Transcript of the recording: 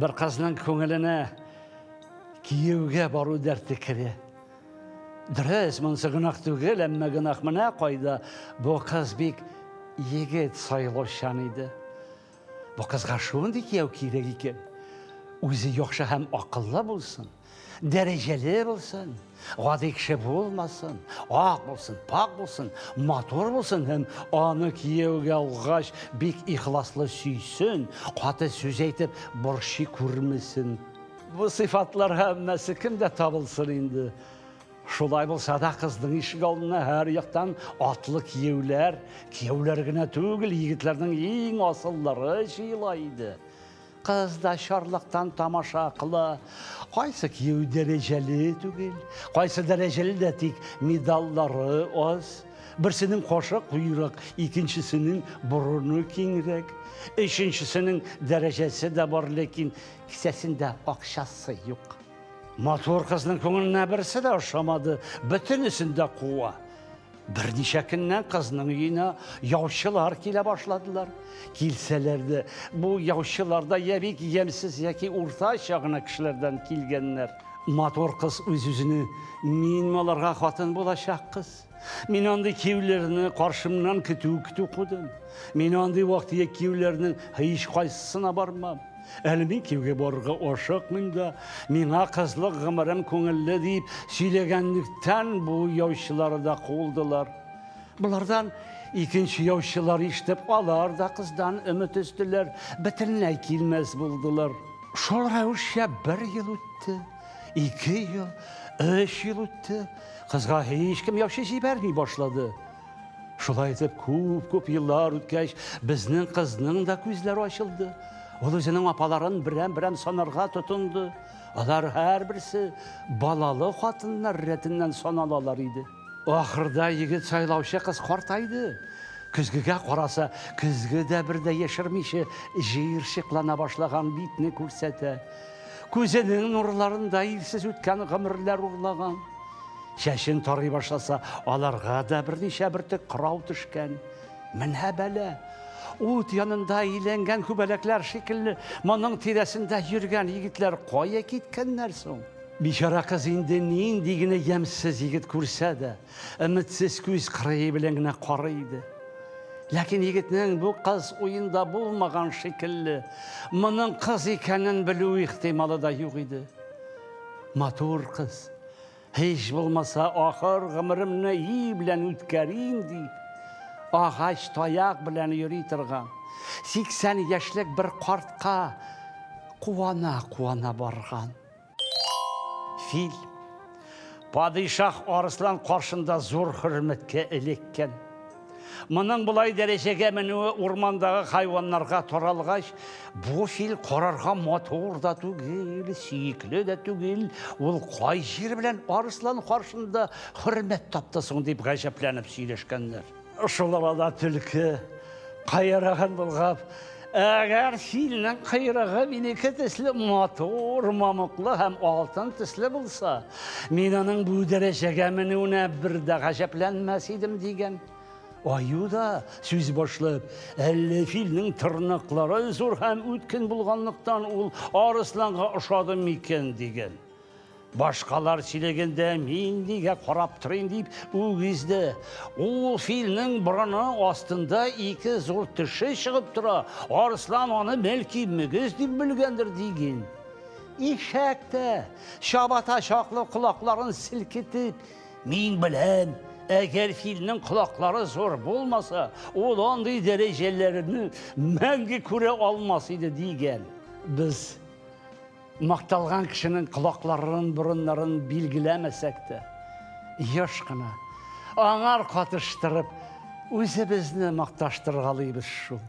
Бер кызның күңеленә кияүгә бару дәрте керә. Дөрес, монысы гөнаһ түгел, әмма гөнаһ менә кайда. Бу кыз бик егет сайлаучан иде. Бу кызга шундый кияү кирәк икән. Үзе яхшы һәм акыллы булсын, дәрәҗәле булсын, гади кеше булмасын, ак булсын, пак булсын, матур булсын һәм аны кияүгә алгач бик ихласлы сөйсен, каты сүз әйтеп борчый күрмәсен. Бу сыйфатлар һәммәсе кемдә табылсын инде? Шулай булса да кызның ишек алдына һәр яктан атлы кияүләр, кияүләр генә түгел, егетләрнең иң асыллары җыела иде. Кыз да чарлыктан тамаша кыла. Кайсы кияү дәрәҗәле түгел, кайсы дәрәҗәле дә тик медаллары аз. Берсенең кашы куерак, икенчесенең борыны киңрәк, өченчесенең дәрәҗәсе дә бар, ләкин кесәсендә акчасы юк. Матур кызның күңеленә берсе дә ошамады, бөтенесен дә куа. Берничә көннән кызның өенә яучылар килә башладылар. Килсәләр дә, бу яучылар да я бик ямьсез яки уртача гына кешеләрдән килгәннәр. Матур кыз үз-үзенә, мин аларга хатын булачак кыз. Мин андый кияүләрне каршымнан көтү-көтү кудым. Мин андый вак-төяк кияүләрнең һичкайсысына бармам. Әле мин кияүгә барырга ашыкмыйм да, миңа кызлык гомерем күңелле дип сөйләгәнлектән бу яучылары да куылдылар. Болардан икенче яучылар ишетеп, алар да кыздан өмет өзделәр, бөтенләй килмәс булдылар. Шул рәвешчә бер ел үтте, 2 ел, 3 ел үтте. Кызга һичкем яучы җибәрми башлады. Шулай итеп, күп-күп еллар үткәч, безнең кызның да күзләре ачылды. Ул үзенең апаларын берәм-берәм санарга тотынды. Алар һәрберсе балалы хатыннар рәтеннән саналалар иде. Ахырда егет сайлаучы кыз картайды. Көзгегә караса, көзге дә бер дә яшермичә җыерчыклана башлаган битне күрсәтә. Күзенең нурларында ирсез үткән гомерләр урлаган. Чәчен тарый башласа, аларга да берничә бөртек кырау төшкән. Менә бәла! Ут янында әйләнгән күбәләкләр шикелле, моның тирәсендә йөргән егетләр кая киткәннәр соң? Бичара кыз инде нинди генә ямьсез егет күрсә дә, өметсез күз кырые белән генә карый иде. Ләкин егетнең бу кыз уенда булмаган шикелле, моның кыз икәнен белү ихтималы да юк иде. Матур кыз, һич булмаса ахыр гомеремне ий белән үткәрим дип, агач таяк белән йөри торган 80 яшьлек бер картка куана-куана барган. Фил падишаһ Арыслан каршында зур хөрмәткә эләккән. Моның болай дәрәҗәгә менүе урмандагы хайваннарга таралгач, бу фил карарга матур да түгел, сөекле дә түгел, ул кай җир белән арыслан каршында хөрмәт тапты соң дип гаҗәпләнеп сөйләшкәннәр. Шул арада төлке кайрыгын болгап, әгәр филнең койрыгы минеке төсле матур, мамыклы һәм алтын төсле булса, мин аның бу дәрәҗәгә менүенә бер дә гаҗәпләнмәс идем, дигән. Аю да сүз башлап, әллә филнең тырнаклары зур һәм үткен булганлыктан ул арысланга ошады микән, дигән. Башкалар сөйләгәндә мин нигә карап торыйм дип үгез дә. Ул филнең борыны астында ике зур теше чыгып тора. Арыслан аны бәлки мөгез дип белгәндер диген. Ишәк тә чабата чаклы колакларын селкетеп, мин беләм, әгәр филнең колаклары зур булмаса, ул андый дәрәҗәләрне мәңге күрә алмас иде дигән. Без Макталган кешенең колакларын, борыннарын билгеләмәсәк тә, еш кына аңар катыштырып, үзебезне макташтыргалыйбыз шул.